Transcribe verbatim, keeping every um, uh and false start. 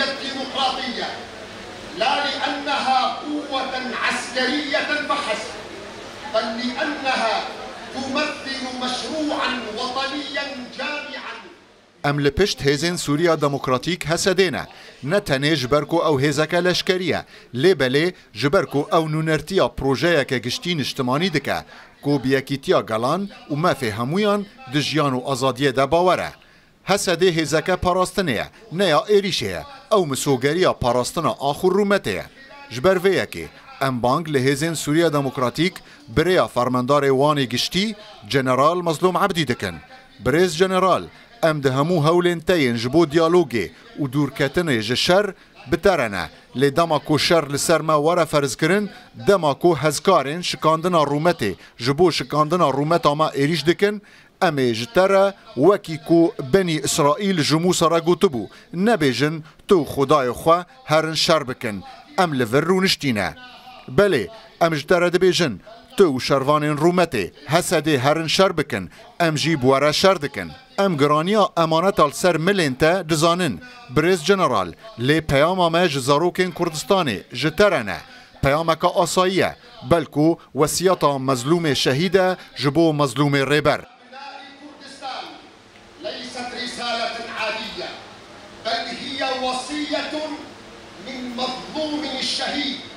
الديمقراطية لا لأنها قوة عسكرية فحسب، بل لأنها تمثل مشروعا وطنيا جامعا. Em li pişt Hêzên Sûriya Demokratîk, H S D'ê ne. Ne tenê ji ber ku ew hêzeke leşkerî ye, lê belê ji ber ku ew nûnertiya projeyeke giştî niştimanî dike, ku bi yekîtiya gelan û mafê hemûyan di jiyan û azadiyê de bawer e. H S D hêzeke parastinê ye, ne ya êrîşê ye. Ew misogeriya parastina ax û rûmetê ye. Ji ber vê yekê em bang li Hêzên Sûriya Demokratîk bi rêya Fermendarê Wanê Giştî, General Mezlûm Ebdî dikin. Birêz General, em di hemû hewlên te yên ji bo diyalogê û dûrketinê ji şer bi te re ne. Lê dema ku şer li ser me were ferzkirin, dema ku hezkarên şikandina rûmetê ji bo şikandina rûmeta me êrîş dikin, em ê ji te re, wekî ku Benî Îsraîl ji Mûsa re gotibû, nebêjin, tu û Xwedayê xwe herin şer bikin. Em li vir rûniştîne. Belê, em ji te re dibêjin, tu û şervanên rûmetê, H S D'ê herin şer bikin, em jî bi we re şer dikin. Em giraniya emaneta li ser milên te dizanin, birêz General, lê peyama me ji zarokên Kurdistanê, ji te re ne. Peyameke asayî ye, belku wesiyeta Mezlûmê Şehîd e ji bo Mezlûmê Rêber. أبناء كردستان ليست رسالة عادية، بل هي وصية من مظلوم الشهيد.